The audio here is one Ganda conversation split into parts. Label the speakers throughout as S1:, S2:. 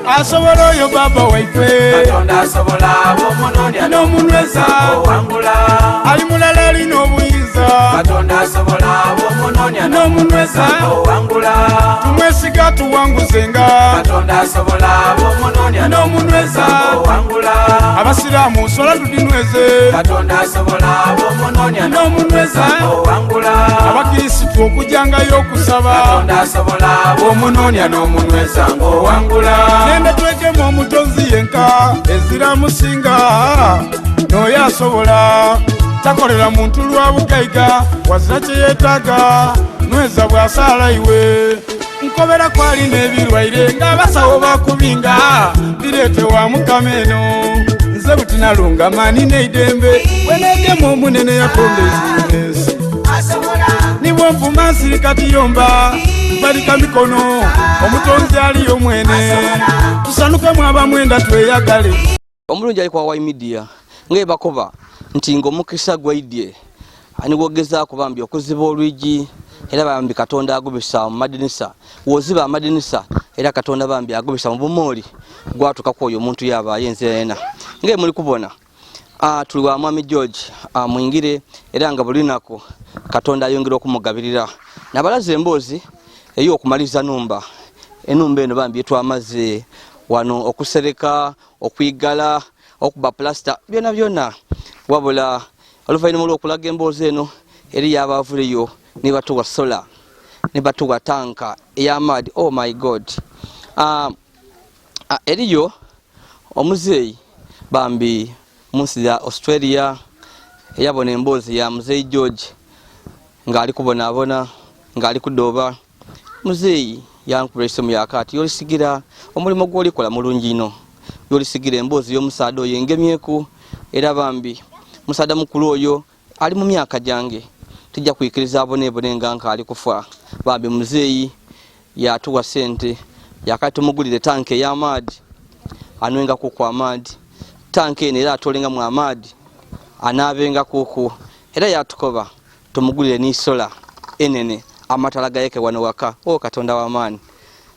S1: Asobola oyo baba waife.
S2: Katonda asobola, bw'omunoonya
S1: n'omunyweza
S2: owangula.
S1: Ali mulala alina obuyinza.
S2: Katonda asobola, bw'omunoonya
S1: n'omunyweza
S2: owangula.
S1: Tumwesiga tuwanguzenga.
S2: Katonda asobola, bw'omunoonya
S1: n'omunyweza
S2: owangula.
S1: Abasiraamu sola tudinyweze.
S2: Katonda asobola, bw'omunoonya
S1: n'omunyweza
S2: owangula.
S1: Abakirisitu okujangayo okusaba.
S2: Katonda asobola, bw'omunoonya n'omunyweza ng'owangula.
S1: Nende twekemu omutonzi yenka ezira musinga n'oyo asobola takolera muntu lwa bugaiga wazira kye yeetaaga nweza bw'asaala iwe nkobera kwalina ebirwaire ng'abasawo bakubinga bireete wa mukama eno nze butinalungama nina eidembe bwenegemu omunene yatonda ezinesi nibwo nvuma nsirika tiyomba mpalika mikono omutonzi aliyo mwene tusanukemu abamwenda tweyagale.
S3: Omulungi ali kwa Media ng'ebakoba nti ng'omukisa gwaidye nigwogezaako bambi okuziba olwigi era bambi Katonda agubisa mu madinisa woziba amadinisa era Katonda bambi agubisa mu bumooli gwatuukaku oyo omuntu yaba ayenze ena ng'e muli kubona. Tuli wa Mwami George mwingire era nga buli lunaku Katonda ayongera okumugabirira. Nabalaza emboozi ey'okumaliza numba enumba eno bambi yetwamaze wano okusereka, okwigala, okuba pulasita byona byona, wabula oluvannyuma olw'okulaga emboozi eno eri yabavuleyo ne batuwa sola ne batuwa tanka ey'amaadi. Oh my God! Eriyo omuzeeyi bambi munsi ya Australia eyabona emboozi ya muzeeyi George ng'ali kubonaabona ng'ali kudooba. Muzeeyi yankubira esimu yakaati yolisigira omulimu gw'olikola mulungi ino yolisigira emboozi y'omusaada oyo engemyeku era bambi musaada mukulu oyo ali mu myaka gyange tijja kwikiriza aboneebone nga nkaali kufa. Bambi muzeeyi yatuwa sente yakati tumugulire tanka ey'amaadi anwengakuku amaadi, tanka eno era atolengamu amaadi anaabengakuku, era yatukoba tumugulire n'isola enene amatala gayeke wano waka. O Katonda w'amaani,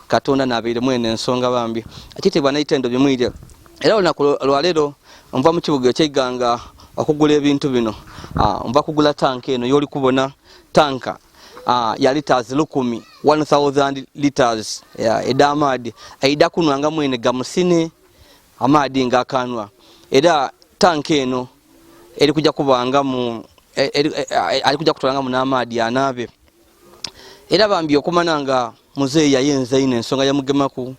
S3: Katonda nabeire mwene ensonga bambi ekitiibwa n'eitendo bimwire. Era olunaku lwaleero nva mu kibuga ekyeiganga okugula ebintu bino. Nva kugula tanka eno yoli kubona, tanka ya liters 1000, 1000 liters ed'amaadi aida kunwanga mwene gamusine amaadi nga akanwa. Era tanka eno eri kujja kubangamu ali kujja kutwalangamu n'amaadi anaabe. Era bambi okumana nga muzeeyi yayenza ino ensonga yamugemaku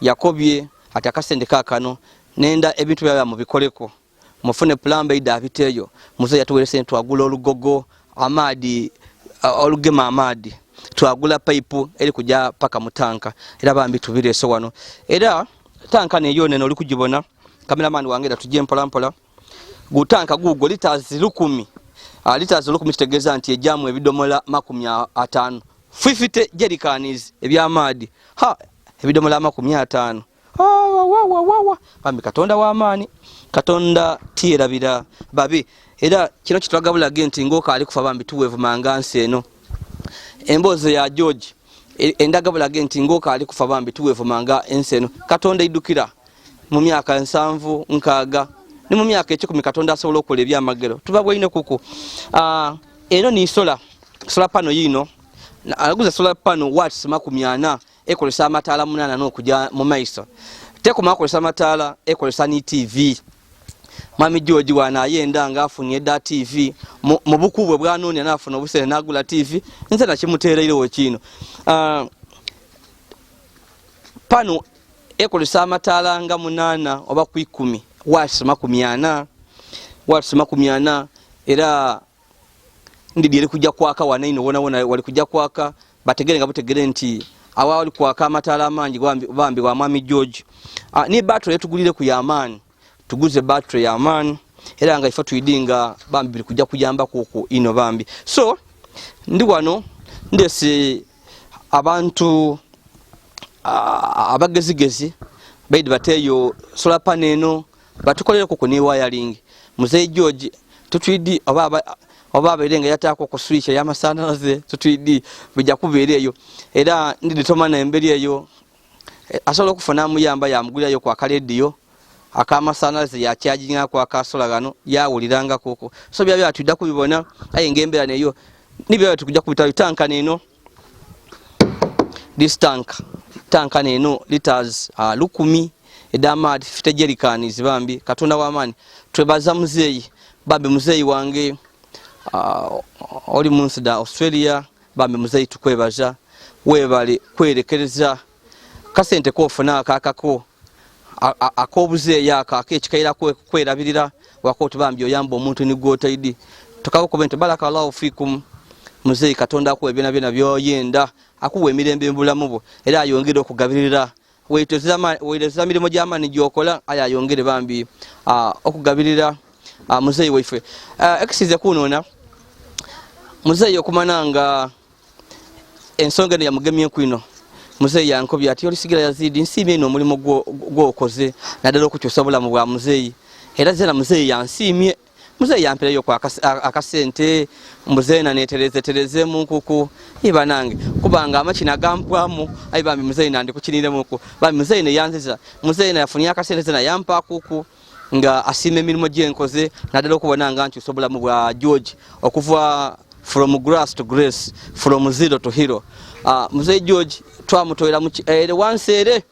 S3: yakobye ati akasente kaakano nenda ebintu byaba mubikoleko mufune pulamba eida abiteeyo. Muzeeyi yatuweere sente twagula olugogo amaadi olugema amaadi, twagula payipu eri kujja paka mu tanka era bambi tubireese wano. Era tanka neyo neno oli kugibona kameramani wange era tujje mpola mpola gutanka gugo liters 1000. Liters 1000 kitegeeza nti ejjamu ebidomola 50, 50 jerrycans ebyamaadi, ha ebidomola 50. Wawawawa bambi Katonda w'amaani, Katonda tiyerabira babi. Era kino kitwagabulage nti ng'okaali kufa bambi tuweevumanga nsi eno. Emboozi ya George endagabulage nti ng'okaali kufa bambi tuweevumanga ensi eno. Katonda eidukira mu myaka 70, 60 ne mu myaka 10 Katonda asobola okukola ebyamagero. Tuba bwaine kuku. Eno ni sola pano yino aguza sola pano watts 40 ekolesa amataala 8 n'okujja mu maiso. Tekoma akolesa amataala, ekolesa ni TV. Mwami George wano ayenda ng'afunye edda TV mu buku bwe bwanoonya n'afuna obusente n'agula TV, nze nakimuteereirewo kino. Pano ekolesa amataala nga 8 oba ku 10 watts 40, watts 40. Era ndidi eri kujja kwaka wano ino wona wona wali kujja kwaka, bategere nga butegere nti awa wali kwaka amataala amangi bambi wa Mwami George. Ni battery etugulire ku yamaani, tuguze battery yamaani era nga ife tuyidinga bambi biri kujja kuyamba kuku ino bambi. So ndi wano ndese abantu abagezigezi baidi bateeyo solar panel eno batukolere kuku ni wiring. Muzeeyi George tutwidi oba abeere nga yataako ku switch ey'amasannyalaze tutwidi bijja kubeera eyo. Era ndiditoma n'emberi eyo Asobola okufuna amuyamba yamugulirayo ku akalediyo akamasanyalaze yakyajingako akasola gano yawulirangakoko. So byabya tudda kubibona, aye ngaembeera neyo nibyo tukujja kubitayo. Tanka neno, this tank, tanka neno liters 1000 ed'amaadhi, 50 jerrycans. Bambi Katonda w'amaanyi, twebaza muzeeyi. Bambi muzeeyi wange, oli munsi da Australia. Bambi muzeeyi, tukwebaza, weebale kwerekereza kasente kofuna akakako ak'obuzeeyi ako ak'ekikaira kwerabirira wakoti. Bambi oyamba omuntu nigwotaidi tukabukuba nti barakallahu fikum. Muzeeyi, Katonda akuwa ebyona byona byoyenda, akuwa emirembe mubulamu bwo, era ayongere okugabirira. Weereza mirimu gy'amaanyi gyokola, aye ayongere bambi okugabirira muzeeyi waife. Ekisize kunoona muzeeyi okumana nga ensonga eno yamugemye kwino. Muzeeyi yankobye ati, "Olisigira Yazidi, nsiimye eno omulimu gwokoze, naddala okukyusa obulamu bwa muzeeyi." Era zena muzeeyi yansiimye, muzeeyi yampereyo ku akasente mbuzeena netereze terezemu nkuku iba nange kubanga amakina gampwamu. Ayi bambi muzeeyi, nandikukiniremu bambi. Muzeeyi neyanziza, muzeeyi nayafunye akasente, zena yampa kuku nga asiima emirimu gyenkoze, naddala okubona nga nkyusa obulamu bwa George okuva from grass to grace, from zero to hero. Muzeeyi George twamutwera ere wansi ere,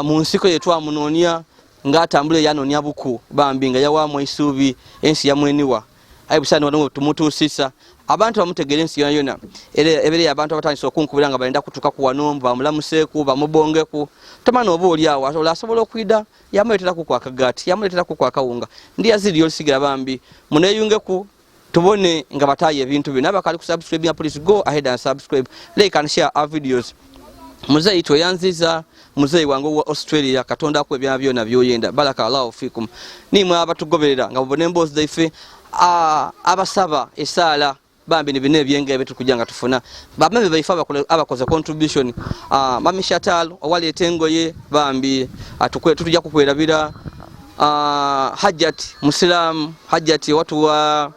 S3: mu nsiko ye twamunoonya ng'atambula eyanoonya buku. Bambi nga yawaamu eisuubi, ensi yamweniwa. Aye busaani wano tumutuusisa abantu bamutegeera ensi yona yona. Era ebeere abantu abatandise okunkubira nga balenda kutuuka ku wano bamulamuseeku, bamubongeku. Tomana oba oli awo olwo asobola okwida yamuleeteraku ku akagaati, yamuleeteraku ku akawunga. Ndi Yazidi Olisigira. Bambi muneyungeku tubone nga batayo ebintu bino. Abakali ku subscribe, please go ahead and subscribe, like and share our videos. Muzeeyi tweyanziza, muzeeyi wange owa Australia, Katonda akuwa ebyama byona byoyenda. Baraka allahu fikum. Nimwe abatugoberera nga mubona emboozi zaife, abasaba esaala, bambi nibino ebyengera byetukujja nga tufuna. Bamami baife abakoze contribution, mami Shatal owaleeta engoye, bambi tutujja kukwerabira. Hajat musilamu, Hajat watuwa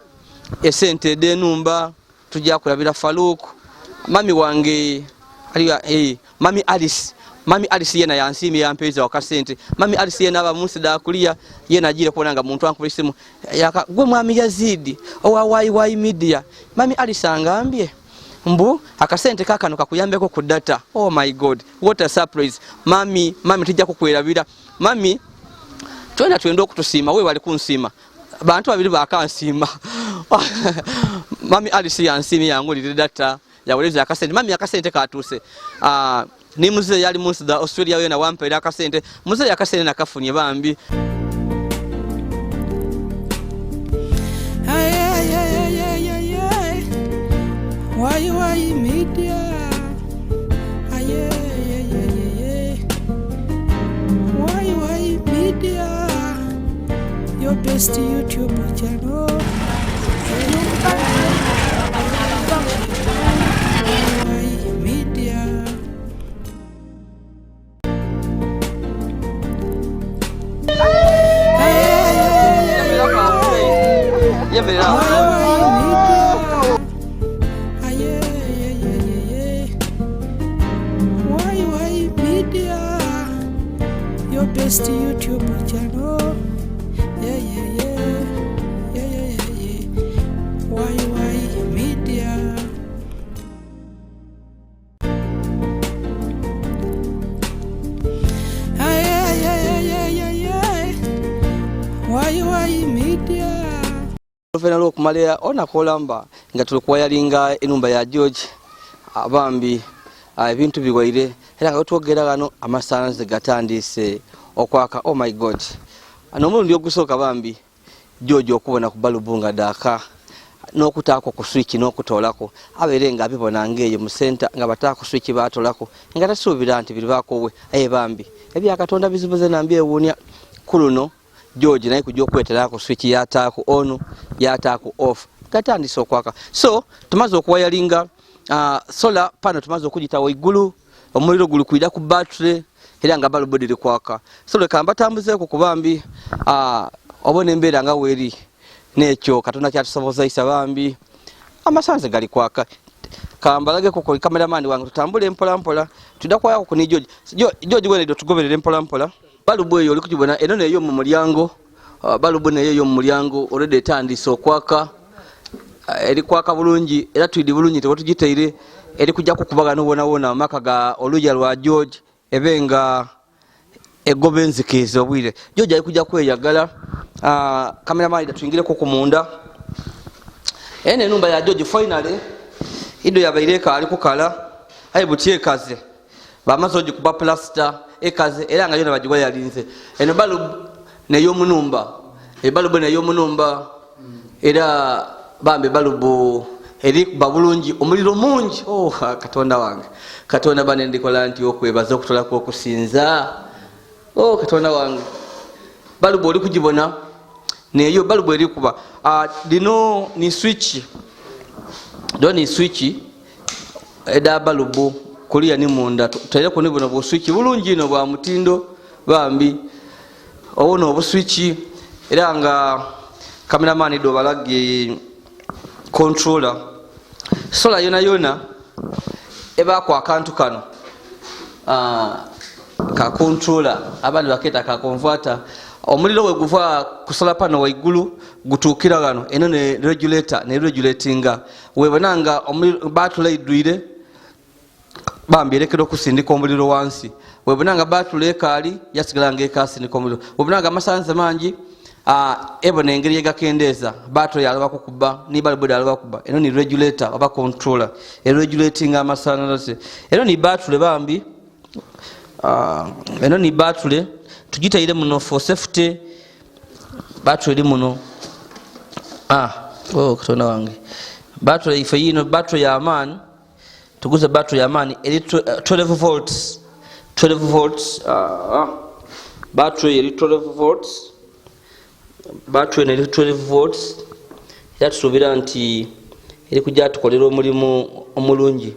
S3: esente ed'enumba, tujja kulabira. Faruk, mami wange mami Alice, mami Alice yena yansiimye, yampeeza wakasente. Mami Alice yena aba munsi dakuliya, yena agiire kubona nga muntu ankuba esimu yaka, "Gwe mwami Yazidi owa YY Media, mami Alice angambye mbu akasente kakano kakuyambeko ku data." Oh my God, what a surprise! Mami, mami, tujja kukwerabira mami. Twena twenda okutusiima, weewale kunsiima. Bantu babiri bakansiima: mami Alice yansiimye, yangulire data, yawuliriza akasente. Mami, akasente katuuse. Ni muzeeyi ali munsi da Australia yena wampeera akasente. Muzeeyi, akasente nakafunye bambi.
S4: Ay, ay, ay, ay, ay, ay, ay. Why, why, media? Ay, ay, ay, ay, ay, ay. Why, why, media? Your best YouTube channel. Why, media? Ay, ay, ay, ay, ay.
S3: Yemerera.
S4: Why, why, media? Ay, ay, ay, ay, ay, ay. Why, why, media? Your best YouTube channel. Yeah, yeah, yeah. Yeah, yeah, yeah, yeah. Why, why, media? Ay, ay, ay, ay, ay, ay, ay. Why, why, media?
S3: Oluvannyuma lw'okumala olunaku olamba nga tuli kuwayalinga enumba ya George, bambi ebintu biwaire, era nga wetwogera gano amasannyalaze gatandise okwaka. Oh my God, n'omulundi ogusooka bambi George okubona ku balubu nga daaka n'okutaako ku switch n'okutoolako, abeere nga abibona ngaeyo mu center nga bataako switch baatolako, nga tasuubira nti biribaako we. Aye bambi ebya Katonda bizibuze nambyewuunya. Ku luno George naye kujja okweterako switch, yataako on, yataako off, gatandise okwaka. So tumaze okuwayalinga solar panel, tumaze okugita waigulu, omuliro guli kwida ku battery, era nga balubu diri kwaka. So leka mbatambuzeeko ku bambi, obona embeera nga weeri, n'ekyo Katonda kyatusobozeisa. Bambi amasanze gali kwaka. Kambalageko ku cameraman wange, tutambule mpola mpola, tudda kwayako ku ni George. George wene tugoberere mpola mpola. Balubu eyo oli kugibona eno neyo mu mulyango. Balubu neyo yo mu mulyango already etandise okwaka. Eri kwaka bulungi era twidi bulungi tewatugiteire, eri kujja kukubagana wona wona amaka ga oluja lwa George, ebe nga egoba enzikiiza obwire. George ali kujja kweyagala. Cameraman, tuyingireko ku munda. Eno enumba ya George finally ido yabaire ekaali kukala, aye buti ekaze, bamaze ogikuba plaster, ekaze era nga yona bagiwa yalinze. Eno balubu neyomunumba, ebalubu neyomunumba era bambe balubu erikuba bulungi omuliro mungi. Oh, Katonda wange, Katonda bane, ndikola nti okwebaza okutolako okusinza. Oh, Katonda wange, balubu oli kugibona neyo balubu erikuba. Lino ni switch, do ni switch eda balubu kuliya ni munda. Tuteereko ni buno buswitch bulungi ino bwa mutindo bambi, obuno obuswitch. Era nga cameraman do balage controller solar yona yona ebaako akantu kano, ka controller, abandi baketa ka converter. Omuliro we guva ku solar panel waigulu gutuukira wano. Eno ne regulator, ne regulatinga webona nga batule eidwire bambi erekera okusindika omuliro wansi. Webona nga batule ekaali, yasigala nga ekasindika omuliro. Webona nga amasanze mangi, ebona engeri egakendeeza, batule yaloba kukuba ni balubu yaloba kuba. Eno ni regulator oba controller eregulatinga amasanalaze. Eno ni batule bambi. Eno ni batule tugitaire muno for safety. Batule eri muno. Oh, Katonda wange, batule ife yino batule yamaani, tuguze batule yamaani eri 12 volts, 12 volts. Batule eri 12 volts, batule eno eri 12 volts era tusuubira nti eri kujja tukolera omulimu omulungi.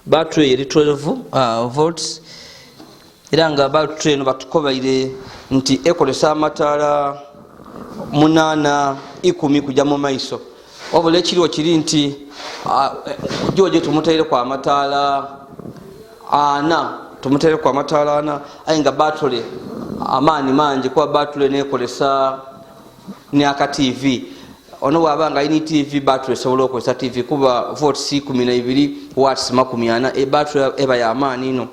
S3: Batule eri 12 volts era nga batule eno batukobaire nti ekolesa amataala 810 kujja mu maiso. Wabula ekiriwo kiri nti George tumutaireku amataala 4, tumutaireku amataala 4, aye nga batule amaani mangi, kuba batule nekolesa naka TV. Ono bwaba nga alina TV, batule esobola okukozesa TV, kuba volts 12, watts 40, ebatule eba yamaani ino.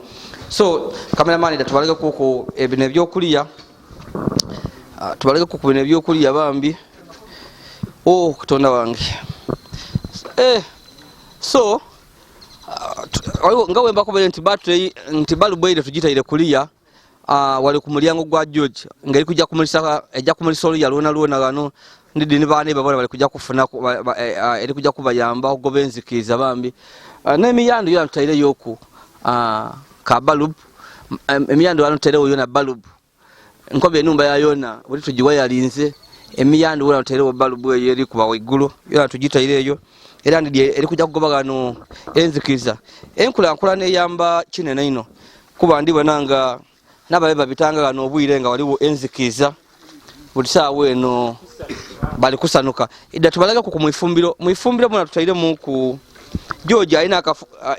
S3: So cameraman, tubalekeko ebino ebyokulya, tubalekeko ku bino ebyokulya bambi. Oh, Katonda wange. So nga wembakobere nti batule nti balubu eire tugitaire kuliya, wali ku mulyango gwa George nga eri kujja kumulisa, ejja kumulisa oluya lwona lwona wano. Ndidi ni baana babona bali kujja kufuna eri kujja kubayamba okugoba enzikiiza bambi. N'emiyando yona tutaireyoku ka balubu, emiyando wano tutairewo yona balubu. Nkobe enumba ya yona buli tugiwa yalinze emiyando wona tutairewo balubu eyo eri kuba waigulu, yona tugitaireyo era ndidi eri kujja kugoba gano enzikiiza. Enkulankulana eyamba kinene ino, kuba ndibona nga nababe babitanga gano obwire nga waliwo enzikiiza buli saawa eno bali kusanuka. Idda tubalageko ku mwifumbiro. Mwifumbiro muna tutairemu ku George alina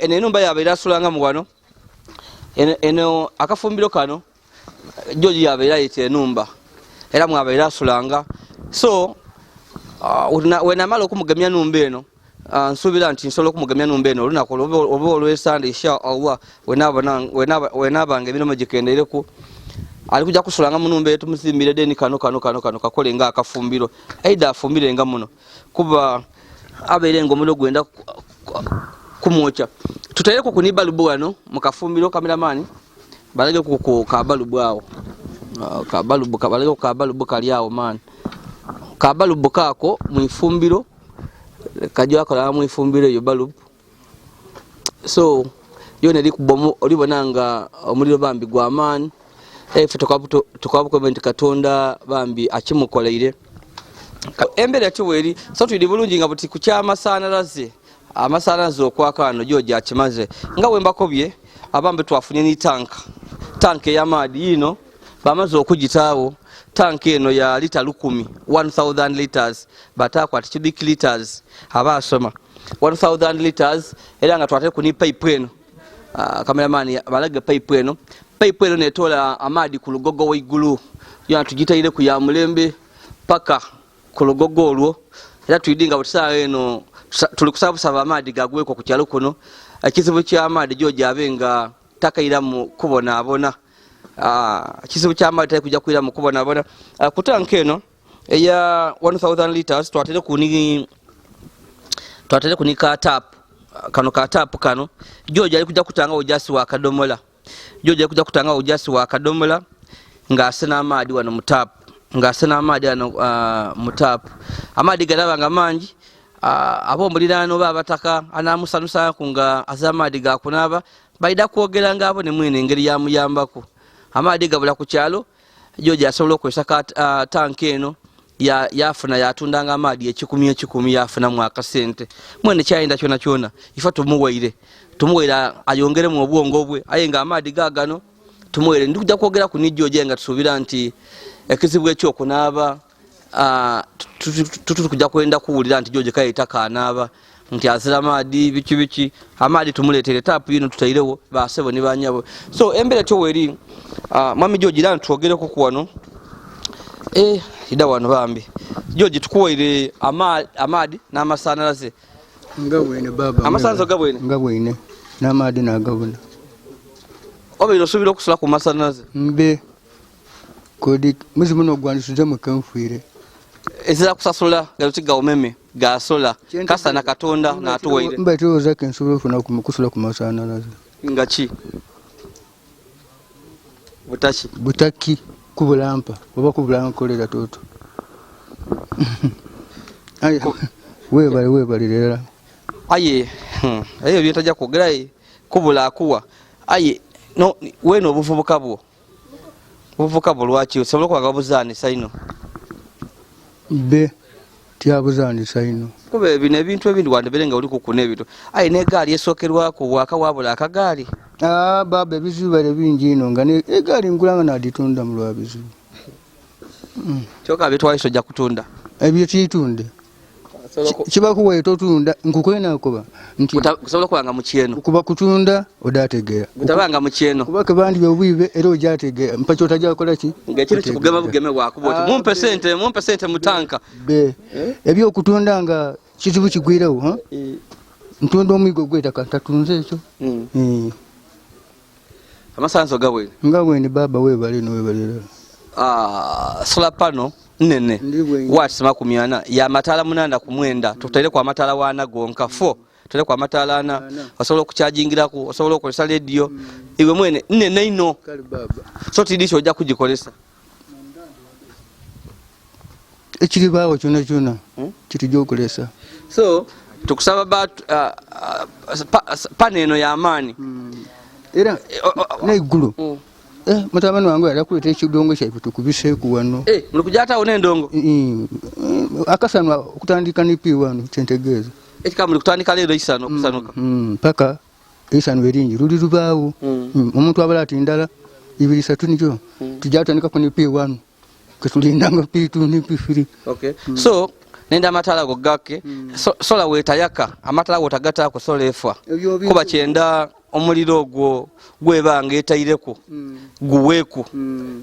S3: eno enumba yabeera asulanga mu wano. Eno akafumbiro kano George yabeera ayita enumba era mwabeera asulanga. So wenamala okumugemya numba eno, nsuubira nti nsobola okumugemya numba eno olunaku oba olwesande, insha Allah, wenaabanga emirimu gikendereku, ali kujja kusulanga mu numba eyo. Tumuzimbire deni kano kano kano kano kakole nga akafumbiro, aida afumbire nga muno, kuba abeere nga omuliro gwenda kumwokya. Tutereko ku ni balubu wano mu kafumbiro. Cameraman, balage ku kabalubu awo. Kabalubu, balage ku kabalubu kali awo man. Kabalubu kaako mwifumbiro kajja akola mwifumbiro eyo balubu. So yona eri kubomu, olibona nga omuliro bambi gwamaani. Ife tukabukobe nti Katonda bambi akimukoleire. Embeera yatiweeri so twidi bulungi nga buti ku kyamasanalaze, amasanalaze okwaka wano George akimaze. Nga wembakobye abambe, twafunye ni tanka, tanka ey'amaadi yiino bamaze okugitaawo. Tanka eno ya lita 1000, 1000 liters, batakwata cubic liters aba asoma. 1000 liters era nga twatereku ni pipe eno. Cameraman balage pipe eno. Pipe eno netola amaadi ku lugogo waigulu, yona tugitaireku ya mulembe paka ku lugogo olwo, era twidinga buli eno tuli kusaba amaadi gagweko ku kyalo kuno. Ekizibu ky'amaadi George abe nga takairamu kubonaabona. Ekizibu ky'amaadi tali kujja kwiramu kubonaabona. Ku tanka eno eya 1000 liters twatereku ni ka tap kano, ka tap kano George ali kujja kutanga ojasi wa kadomola. George ali kujja kutanga ojasi wa kadomola ng'asena amaadi wano mu tap, ng'asena amaadi wano mu tap. Amaadi galaba nga mangi. Ab'omuliraano oba abataka anaamusanusaku nga aza amaadi ga kunaaba baida kwogera ng'abo ne mwene engeri yamuyambaku. Amaadi gabula ku kyalo, George asobola okukozesa tanka eno yafuna yatundanga amaadi ekikumi ekikumi yafunamu akasente. Mwene kyayenda kyona kyona ife tumuwaire ayongeremu obwongo bwe, aye nga amaadi gagano tumuwaire. Ndikujja kwogera ku ni George nga tusuubira nti ekizibu ekyokunaaba tutuli kujja kwenda kuwulira nti George kaye takanaaba nti azira amaadi biki biki. Amaadi tumuleetere taapu yino tutairewo basebo ne banyabo. So embeera kyo weri mwami George era ntwogereko ku wano. Ida wano bambi George tukuwaire amaadi n'amasannyalaze.
S5: Nga bwene baba.
S3: Amasannyalaze ga bwene?
S5: Nga bwene n'amaadi n'agabona.
S3: Obeera osuubira okusula ku masannyalaze?
S5: Mbe kodi mwezi muno ogwandisuze mu kenfiire.
S3: Ezira kusasula galo ga umeme gasola kasa na Katonda n'atuwaire.
S5: Mba tulowooza ke nsobola okufuna kusula ku masannyalaze.
S3: Nga ki? Butaki?
S5: Butaki kubulampa oba kubulankolera toto. Aye webale webalirera.
S3: Aye aye byetajja kwogera kubula akuwa. Aye no weno obuvubuka bwo. Obuvubuka bwo lwaki osobola okuba nga buzaanisa ino?
S5: Be tyabuzaanisa ino.
S3: Kuba bino ebintu ebindi wandibere nga oli kukuna ebintu. Aye n'egaali esookerwako bwaka wabula akagaali.
S5: Baba ebizibu bale bingi ino nga egaali ngula nga naagitunda mu lwa bizibu.
S3: Kyokka bitwaliso ojja kutunda.
S5: Ebyo kiitunde. Kibakuwa totunda nkukwena kuba nti
S3: kusobola okuba nga mukyeno.
S5: Kuba kutunda odategeera.
S3: Kutabanga mukyeno.
S5: Kuba ke bandi obwibe era ojategeera mpa kyotajja kukola ki?
S3: Ng'ekintu kikugema bugeme bwakuba oti mumpe sente mu tanka.
S5: Be ebyokutunda nga kizibu kigwirewo. Ntunda omwigo gw'ettaka ntatunze ekyo.
S3: Amasanso gabwene.
S5: Nga bwene baba webale no webalera.
S3: Solar panel nene watts 40 ya matala 8 ku 9 tutaire kwa matala wana gonka 4 tutaire kwa matala ana. Osobola okukyajingiraku, osobola okukozesa radio iwe mwene nene ino. So tidisho ojja kugikozesa
S5: ekiribaawo kyona kyona kitujja okulesa.
S3: So tukusaba panel eno y'amaanyi
S5: era n'eggulu. Mutabani wange yali akuleeta ekidongo kyaife tukubiseeku wano.
S3: Muli kujatawo n'endongo?
S5: Akasanwa okutandika ne pii wano kyentegeeza.
S3: Ekika muli kutandika leero ekisano okusanuka?
S5: Paka esano eringi luli lubaawo. Omuntu abala ati ndala ibiri satu nikyo tujja kutandikako ne pii wano ketulindanga pii tu ne pii firi.
S3: Okay. So nenda amatala ago gake. Sola weetayaka amatala wotagataako sola efa. Kuba kyenda omuliro ogwo gwebanga etaireku guweeku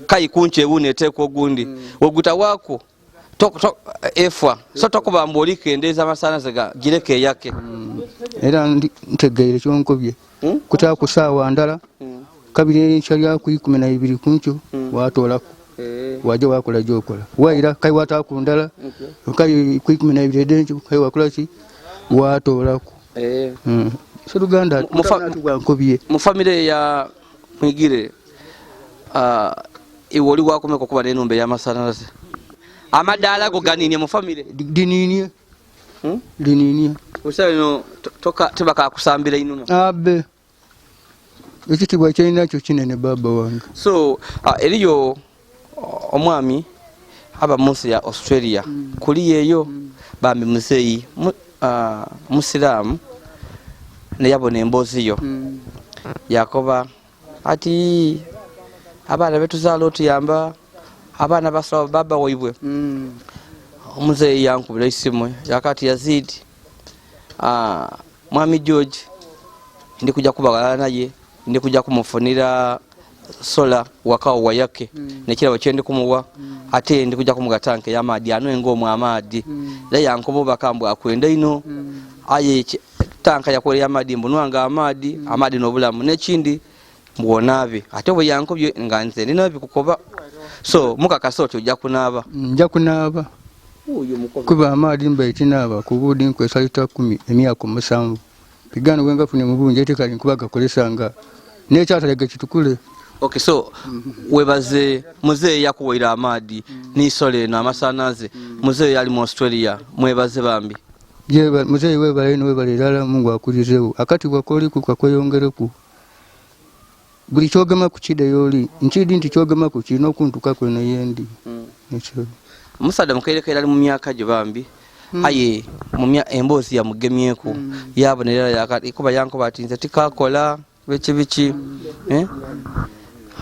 S3: kai kunki ewuno eteeka ogundi wegutawaako efa. So tokuba mbu olikendeeza amasannyalaze gireke eyake.
S5: Era ntegeire kyonkobye kutaaku ssaawa ndala kabiri enkya lya ku 12 kunkyo watoolaku wajja wakola gyokola waira kai wataaku ndala kai ku 12 edenkyo kai wakola ki watoolaku. Seruganda bwankobye.
S3: Mu famire ya Mwigire iwe oli wakomeka okuba n'enumba ey'amasannyalaze? Amadaala go ganiinie mu famire?
S5: Diniinie. Diniinie.
S3: Obuseera bino tebakakusambira inuma?
S5: Abe ekitiibwa kyeninakyo kinene baba wange.
S3: So eriyo omwami aba mu nsi ya Australia kuliyo eyo bambi muzeeyi musiraamu neyabona emboozi yo yakoba ati abaana betuzaala otuyamba abaana basaba baba waibwe. Omuzeeyi yankubira esimu yakati Yazid Mwami George ndi kujja kubagalala naye, ndi kujja kumufunira sola wakawo wayake nekirabo kyendi kumuwa, ate ndi kujja kumuga tanka ey'amaadi anwenga omwo amaadi. Era yankoba obubaka mbu akwenda ino, aye tanka yakola ey'amaadi mbu nwanga amaadi, amaadi n'obulamu. N'ekindi mbu onaabe, ate bwe yankobye nga nze ndina bikukoba. So mukakasa oti ojja kunaaba?
S5: Nja kunaaba kuba amaadi mbaire tinaaba ku buudi nkwesa lita 10 emyaka 7 pigano bwe ngafune mu bungi ate kali nkuba gakolesanga n'ekyatalega kitukule.
S3: Okay, so webaze muzeeyi yakuwaire amaadi n'isolo eno amasanaze. Muzeeyi ali mu Australia, mwebaze bambi.
S5: Muzeeyi webale ino, webale erala, Mungu akulizeewo akati bwakoliku kakweyongereku buli kyogemaku kiddeyo oli nkidi nti kyogemaku kirina okuntukaku eno yendi. Ekyo.
S3: Omusaadha mukeerekeere ali mu myaka gyo bambi, aye emboozi yamugemyeku yabonera yakati kuba yankoba ati nze tikakola biki biki.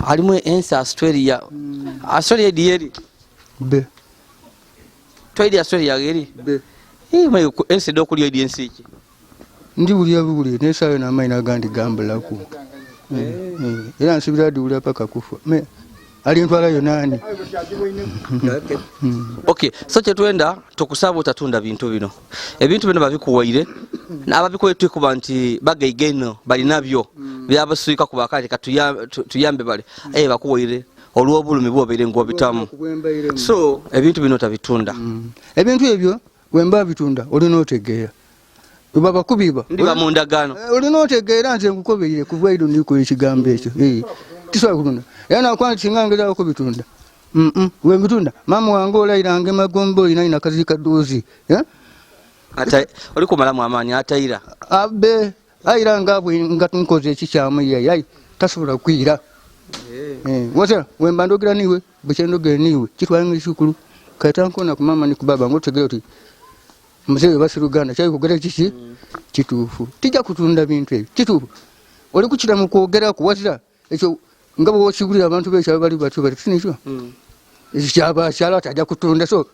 S3: Alimu ensi Australia. Australia edi eri?
S5: Be.
S3: Twaidi Australia eri?
S5: Be.
S3: Ensi ed'okulya edi ensi ki?
S5: Ndi bulya buli n'essaawa eno amaanyi agandi gambulaku. Era nsubira diwulira paka kufa. Alintwala yonaani.
S3: Okay, so kyetwenda tukusaba otatunda bintu bino. Ebintu bino babikuwaire, n'ababikuwaire twikuba nti bagaiga eno balinabyo byabasuika kuba kale tuyambe bale. Bakuwaire olw'obulumi bw'obeire ng'obitamu. So ebintu bino otabitunda.
S5: Ebintu ebyo wemba bitunda olina otegeera. Baba kubiba.
S3: Ndiba mu ndagaano.
S5: Olina otegeera nze nkukobeire kuva ino ndiko ekigambo ekyo. Tisobola kutunda. Era nakwanga singa ngezaako kubitunda. Wembitunda mama wange olayira magombe olina ina kazi kadozi.
S3: Ata oli kumalamu amaanyi atayira.
S5: Abe ayira nga bwe nga tunkoze ekikyamu ye ayi tasobola kwira. Wazira wemba ndogera niwe bwe ndogera niwe kitwala ng'ekikulu. Kaita nkona ku mama ni ku baba ngotegera oti muzeeyi basiruganda kyayi kugera kiki kituufu. Tijja kutunda bintu ebyo kituufu. Oli kukira mu kwogera ku wazira ekyo nga bwe wokigulira abantu b'ekyalo bali batyo bati tinikyo. Ekyo kyabakyalo ati ajja kutunda so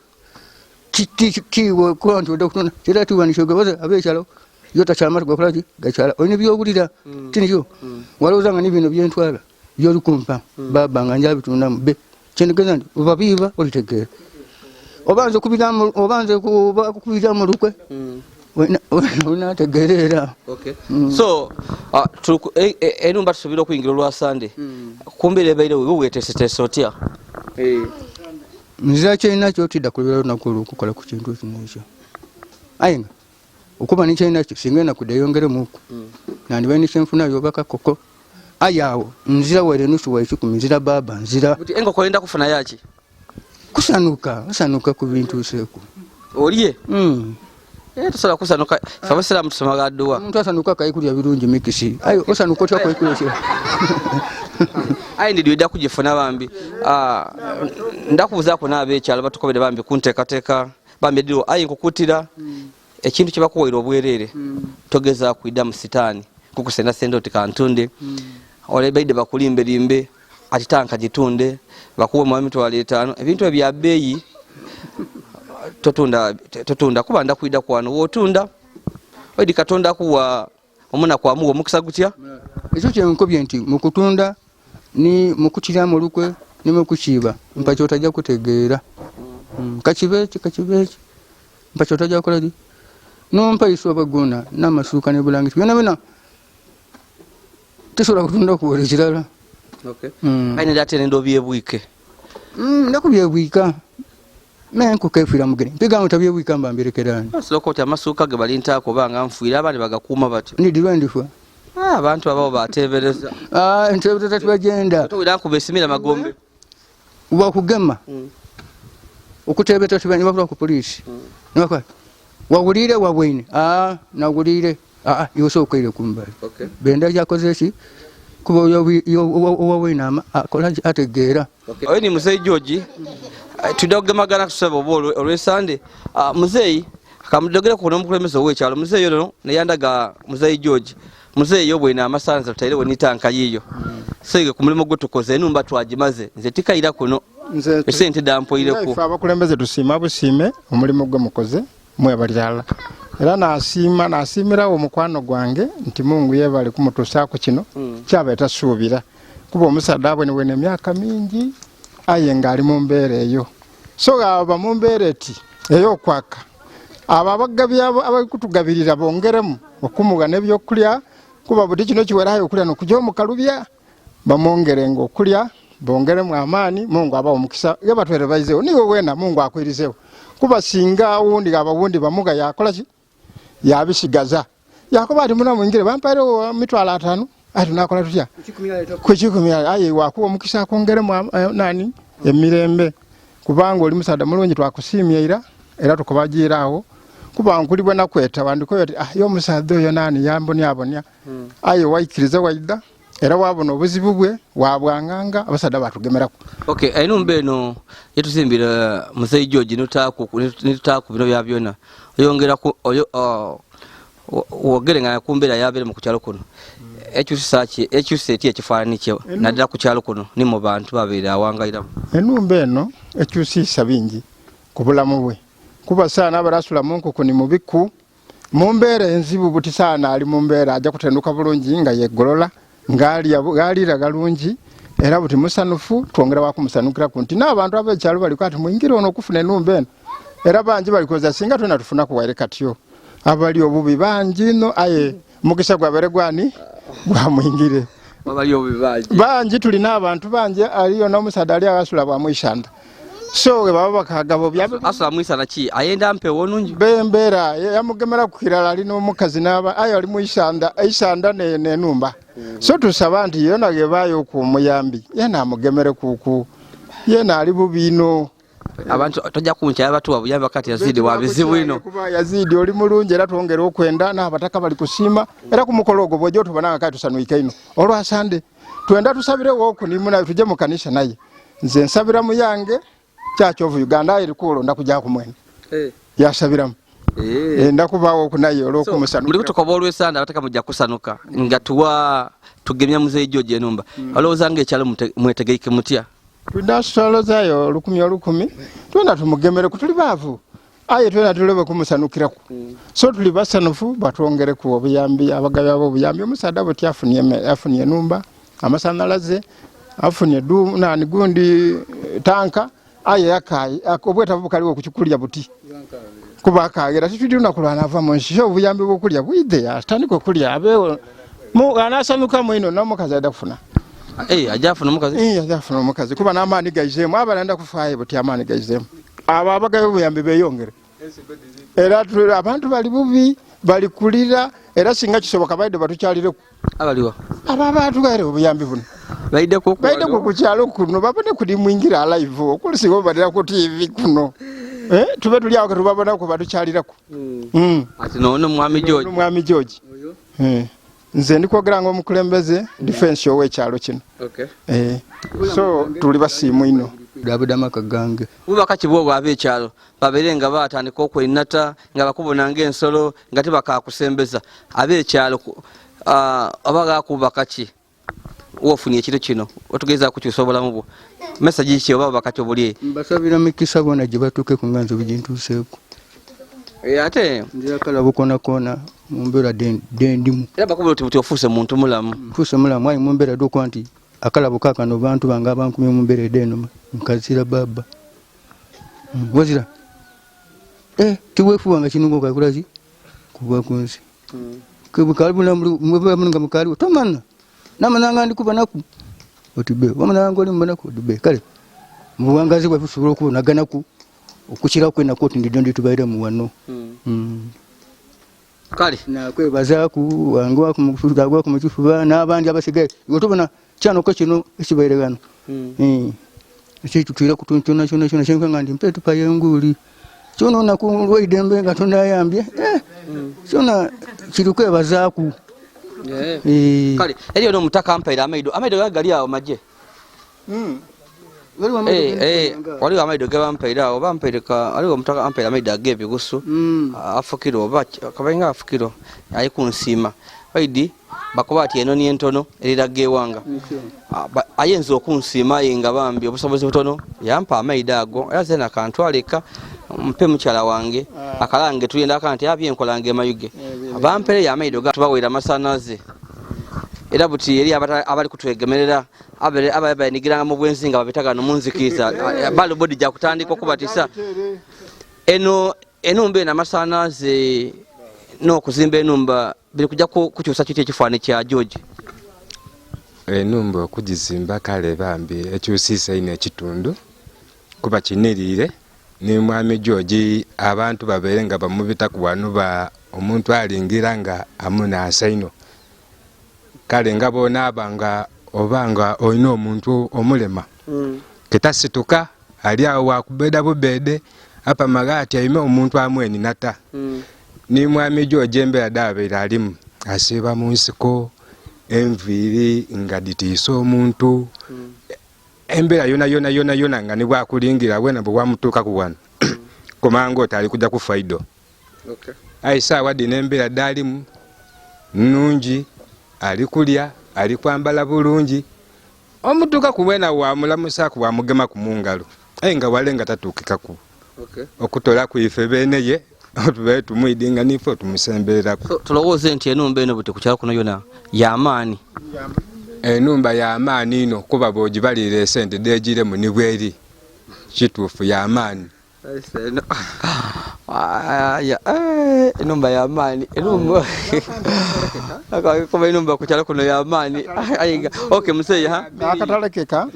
S5: kiwe kuba nti ojja kutunda era tiwanikyoge wazira ab'ekyalo yo takyamata gwakola ki gakyala olina by'owulira tinikyo. Walowooza nga ni bino byentwala by'oli kumpa baba nga njabitundamu be kyentegeeza nti oba biiba olitegeera. Obanze kubira mu lukwe. Olinategeera era.
S3: Okay. So enumba tusuubira okuyingira olwa Sande. Kumbeera ebaire wewe weeteeseteese otya?
S5: Nzira kyeninakyo tidda kulibera lunaku olw'okukola ku kintu kino ekyo. Aye nga okuba ni kyeninakyo singa enaku deyongeremuku. Nandibaire ni kyenfunayo oba kakoko. Aye awo nzira waire nusu waire 10 nzira baba nzira.
S3: Buti enkoko oyenda kufuna yaki?
S5: Kusanuka, kusanuka ku bintu seku.
S3: Olye? Tosobola kusanuka. Ffe abasiraamu tusoma dduwa.
S5: Omuntu asanuka akayikulya birungi mikisi. Aye osanuka otya akayikulya ki?
S3: Aye ndi ojja kugifuna bambi. Ndakubuuzaako n'abeekyalo batukobere bambi kunteekateeka bambi eddiiro. Aye nkukutira ekintu kye bakuwaire obwereere togezaako kwidda mu sitaani kukusendasenda oti kantunde. Olebaidde bakulimbelimbe ati tanka gitunde bakuwe mu 50,000. Ebintu ebyo bya bbeeyi totunda kuba ndakwida kwano wotunda oidi Katonda akuwa omunaku amuwa omukisa gutya.
S5: Ekyo kyenkobye nti mu kutunda ni mu kukiryamu olukwe ni mu kukiiba mpa kyotajja kutegeera. Kakibe eki, kakibe eki mpa kyotajja kukola ki nompa iso abagona n'amasuuka ne bulangiti byonna byonna tisobola kutunda kuwola ekirala.
S3: Aye nera ate nenda obyebwike.
S5: Ndakubyebwika menkuka efiira mugere mpiga nti tabyebwika mba mbirekerani.
S3: Osooka oti amasuuka ge balintaako oba nga nfiire abandi bagakuuma batyo.
S5: Ndidirwa ndifa.
S3: Abantu abawo bateebereza.
S5: Nteebereza tibagenda.
S3: Towulira nkuba esimira magombe.
S5: Wakugema. Okuteebereza tibagenda bakula ku poliisi. Nibakola. Wawulire wabweine. Nawulire. Iwe sooka oire kumbali. Benda yakoze ki? Kuba owabweine akola ategeera.
S3: Oyo ni Muzeeyi George. Tudda kugemagana tusaba oba olw'Esande. Muzeeyi kamudogere ku n'omukulembeze ow'ekyalo. Muzeeyi ono neyandaga Muzeeyi George. Muzeeyi obwene amasanza tutairewo n'itanka yiiyo. So ku mulimu gwe tukoze enumba twagimaze. Nze tikayira kuno. Esente dampoireku.
S6: Ife abakulembeze tusiima busiime omulimu gwe mukoze mwebalirala. Era nasiima, nasiimirawo omukwano gwange nti Mungu yebale kumutuusaako kino kyaba etasuubira, kuba omusaadde abonebwene emyaka mingi aye ng'ali mu mbeera eyo. So aba mu mbeera eti ey'okwaka, abo abagabi abalikutugabirira bongeremu okumuwa n'ebyokulya, kuba buti kino kiwerayo okulya nokuja omukalubya, bamwongerenga okulya, bongeremu amaani. Mungu abawa omukisa ge batwere baizeewo, niwe weena Mungu akwirizeewo, kuba singa wundi abawundi bamuga yakola ki, yabisigaza yakuba ati muna mwingire bampairewo 50,000, ati tunakola tutya ku 100, aye wakuwa omukisa akwongeremu nani emirembe, kubanga oli musaadha mulungi, twakusiimye ira era tukubajiira awo, kuba nkuli bwe nakweta wandikoyo ati ah, yo omusaadha oyo nani yambonyabonya, aye waikiriza waidha era wabona obuzibu bwe wabwanganga abasaadha batugemeraku.
S3: Okay, enumba eno yetuzimbira Muzeyi George nitutaaku bino bya byona, oyongera ku oyo wogere nga kumbeera yabeere mu kukyalo kuno, ekyusa ki, ekyusa eti ekifaananyi kye naddala ku kyalo kuno ni mu bantu babeere awangairamu?
S6: Enumba eno ekyusiisa bingi ku bulamu bwe, kuba saana abarasula mu nkuku ni mubiku mu mbeera enzibu, buti saana ali mu mbeera ajja kutenduka bulungi nga yegolola ng'alira galungi, era buti musanufu, twongera wakumusanukiraku nti n'abantu ab'ekyalo baliko ati mwingire ono okufuna enumba eno, era bangi balikoza singa twena tufuna kuwaire katyo, abali obubi bangi ino, aye mukisa gwabere gwani gwamwingire
S3: abali obubi bangi
S6: bangi, tulina abantu bangi, aliyo n'omusaadha ali agasula bwamwishanda, so we baba bakagabo
S3: asula mwisana ki ayenda mpewo nungi
S6: bembeera yamugemera ku kirala, ali n'omukazi n'aba aye ali mwishanda, eishanda nenumba. So tusaba nti yena gebaayo ku muyambi yena amugemere kuku, yena ali bubi ino.
S3: Abantu tojja kunkyaya batuwa buyambi kati Yazidi wa bizibu ino.
S6: Kuba Yazidi oli mulungi era twongera okwenda n'abataka bali kusiima, era ku mukolo ogwo bw'ojja otubona nga kale tusanwike ino olwa Sande twenda tusabirewo okunimu naye tujje mu kanisa, naye nze nsabira mu yange Church of Uganda aye likulo ndakuja ku mwene yasabiramu ndakubaawo okunaye olw'okumusanuka.
S3: Muli kutukoba olw'esande abataka mujja kusanuka nga tuwa tugemya Muzeyi George enumba, olowooza nga ekyalo mwetegeike mutya?
S6: Twidasolozayo 1000 1000 twena tumugemereku, tuli baavu aye twena tulebe kumusanukiraku, so tuli basanufu, batwongereku obuyambi, abagabi abo obuyambi. Omusaadha buti afunye enumba, amasanalaze afunye nani gundi tanka, aye akaye obwetavu bukaliwo kukikulya buti kuba akagera tituli lunaku lwanava mu nsi, so obuyambi bwokulya bwidhe atandike okulya abeewo anasanuka mwino n'omukazi aida kufuna.
S3: Ajja afuna omukazi?
S6: Ajja afuna omukazi kuba n'amaani gaizeemu, abalanda kufaayo buti amaani gaizeemu, abo abagabi obuyambi beeyongere, era abantu bali bubi bali kulira, era singa kisoboka baide batukyalireku.
S3: Abaliwa?
S6: Abo abatugaire obuyambi buno
S3: baideku
S6: ku kyalo kuno, babone kuli mwingira alive okuli singa obalira ku TV kuno, tube tuli awo ketubabonaku batukyaliraku.
S3: Ati nono Mwami George.
S6: Mwami George. Nze ndi kwogera nga omukulembeze defense ow'ekyalo kino. So tuli basiimu ino.
S5: Dabudamaka gange.
S3: Bubaka kibwogo ab'ekyalo babeere nga batandika okwenata nga bakubona ng'ensolo nga tebakakusembeza ab'ekyalo oba gakubaka ki wofunye ekintu kino otugeza kukyusa obulamu bwo, message ki oba bubaka ki obuli?
S5: Mbasabira mikisa bona gye batuuke ku nga nze bugintuuseeku.
S3: Ate
S5: nzira kalabo kona kona mu mbeera dendimu.
S3: Era bakubula oti buti ofuuse muntu mulamu.
S5: Nfuuse mulamu aye mu mbeera dhokuba nti akalabo kaakano bantu bange abankumye mu mbeera ed'enoma nkazira baba. Wazira tiweefuba nga kinungo kakula ki kuva ku nsi. Nga mukaliwo tomana namananga ndi kubanaku oti be wamananga oli mubanaku oti be, kale mu buwangazi bwaffe tusobola okubonaganaku okukiraku enaku oti ndido nditubairemu wano.
S3: Kale
S5: nakwebazaaku wange waku mukifuba n'abandi abasigaye iwe tobona kyanoko kino ekibaire ghano ekitutwira ku kyona kyona kyona kyenka nga ndi mpe tupayo enguuli kyona olunaku lw'eidembe nga tonayambye kyona kiri kwebazaaku.
S3: Kale eriyo n'omutaka ampaire amaido, amaido gali awo maje. Waliwo amaido gebampaire awo, bampaire waliwo omutaka ampaire amaido ag'ebigusu afukiro oba kabainga afukiro ali kunsiima baidi bakuba ati eno ni entono eriraga ewanga ayinza okunsiima aye nga bambi obusobozi butono yampa amaido ago era zena kantwaleka. Mpe mukyala wange akalange tulenda aka nti abyenkola nge mayuge bampere ya maido ga tubaweera amasanaze era buti eri abali kutwegemerera abere abaye bayanigiranga mu bwenzi nga babitaga no munzikiza bali bodi ja kutandika okubatisa eno enumba eno amasanaze n'okuzimba enumba biri kujja kukyusa kiti ekifaananyi kya George.
S7: Enumba okugizimba kale bambi ekyusiisa ino ekitundu kuba kiniriire ni mwami George abantu babeere nga bamubitaku wano ba omuntu alingira nga amunansa ino kale nga bonaaba nga oba nga olina omuntu omulema ketasituka ali awo wakubeda bubede apamaga atyaime omuntu amweninata ni mwami George embeera dabeire alimu asiiba mu nsiko enviiri nga ditiisa omuntu embeera yona yona yona yona nga nibwakulingira wena bwe wamutuukaku wano komanga otali kujja kufa ido. Aye saawa dhino embeera dhalimu nungi, ali kulya, ali kwambala bulungi, omutuukaku wena wamulamusaaku wamugemaku mu ngalo aye nga wale nga tatuukikaku okutolaku ife beneye tubaire tumwidi nga nife tumusembereraku.
S3: So, tulowooze nti enumba eno buti ku kyalo kuno yona yamaani.
S7: Enumba yamaani ino kuba bw'ogibalirira esente dhegiremu ni bweri kituufu yamaani.
S3: Enumba yamaani enumba kuba enumba ku kyalo kuno yamaani. Okay, muzeeyi ha
S6: akatalekeka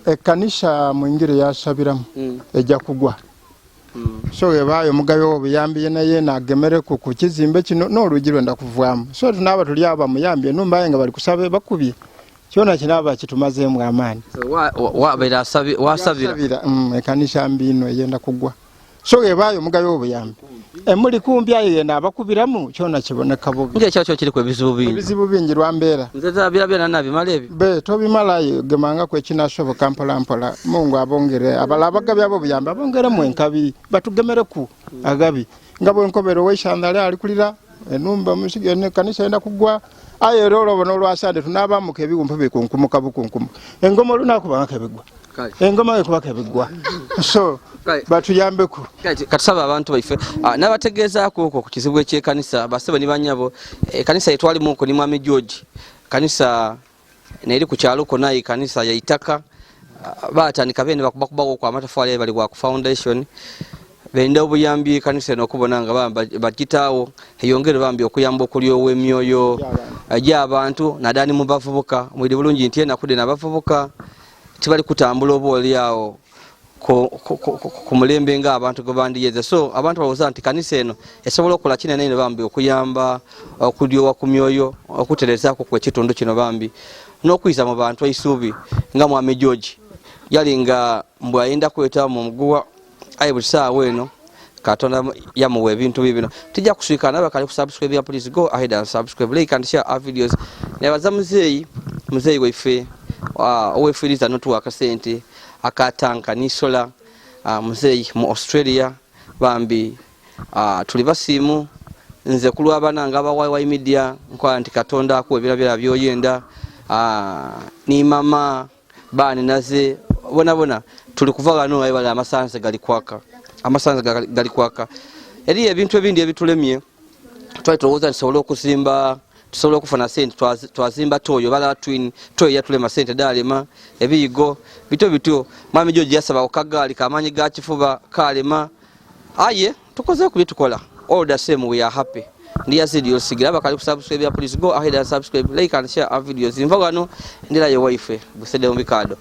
S6: ekkanisa mwingire yasabiramu ejja kugwa. So webaayo omugabi w'obuyambi yena yena agemereku ku kizimbe kino n'olwigi lwenda kuvaamu. So tunaaba tuli abo bamuyambye enumba ye nga bali kusaba bakubye kyona kinaaba kitumazeemu amaani.
S3: Wabeera wasabira
S6: ekanisa mbi ino eyenda kugwa. So webaayo omugabi w'obuyambi emuli kumpi aye yena abakubiramu kyona kiboneka bubi.
S3: Nje ekyalo kyo kiriku ebizibu bingi.
S6: Ebizibu bingi lwa mbeera.
S3: Nze zabira byona nabimala ebyo.
S6: Be tobimalayo gemangaku ekinasoboka mpola mpola. Mungu abongere abala abagabi abo buyambi abongeremu enkabi batugemereku agabi nga bwenkobera oweisandale ali kulira enumba musige ne kanisa enda kugwa aye era olwobona olwasande tunabamuka ebiwumpu bikunkumuka bukunkumuka engoma olunaku banga kebigwa engoma ekuba kebigwa so batuyambeku.
S3: Katusaba abantu baife nabategeezaako okwo ku kizibu ekyekanisa basebo ni banyabo. Ekanisa yetwalimuko ni mwami George kanisa neri ku kyalo kona ekanisa ya itaka batandika bene bakubakubawo kwa amatafali bali gwa ku foundation benda obuyambi ekanisa eno okubona nga bagitaawo eyongere bambi okuyamba okulyowa emyoyo egy'abantu naddala ni mu bavubuka. Mwiri bulungi nti enaku dhino abavubuka tibali kutambula oba oliawo ku mulembe nga abantu gwe bandiyeze. So abantu balowooza nti kanisa eno esobola okukola kinene ino bambi okuyamba okulyowa ku myoyo okuterezaako ku ekitundu kino bambi n'okwiza mu bantu eisuubi nga mwami George yali nga mbwe ayenda kweta mu muguwa aye buli saawa eno Katonda yamuwa ebintu bibino. Tijja kuswika nawe kali kusubscribe ya please go ahead and subscribe, like and share our videos. Nebaza muzeeyi muzeeyi waife owefiriza notuwa akasente akatanka nisola muzeeyi mu Australia bambi tuli basiimu nze kulwabana nga aba YY Media nkola nti Katonda akuwa ebirabira byoyenda ni mama bani naze bona bona tuli kuva wano aye bali amasanze gali kwaka amasanze gali kwaka eriyo ebintu ebindi ebitulemye twali tulowooza tusobole okuzimba tusobola okufuna sente twazimba toyo bala twin toyo yatulema sente dalema ebiyigo bityo bityo mwami George yasaba okagaali kamanyi ga kifuba kalema aye tukoze ku byetukola all the same we are happy. Ndi Yazidi Osigira abakali kusubscribe ya please go ahead and subscribe, like and share our videos. Nva wano ndirayo waife busede mu bikado.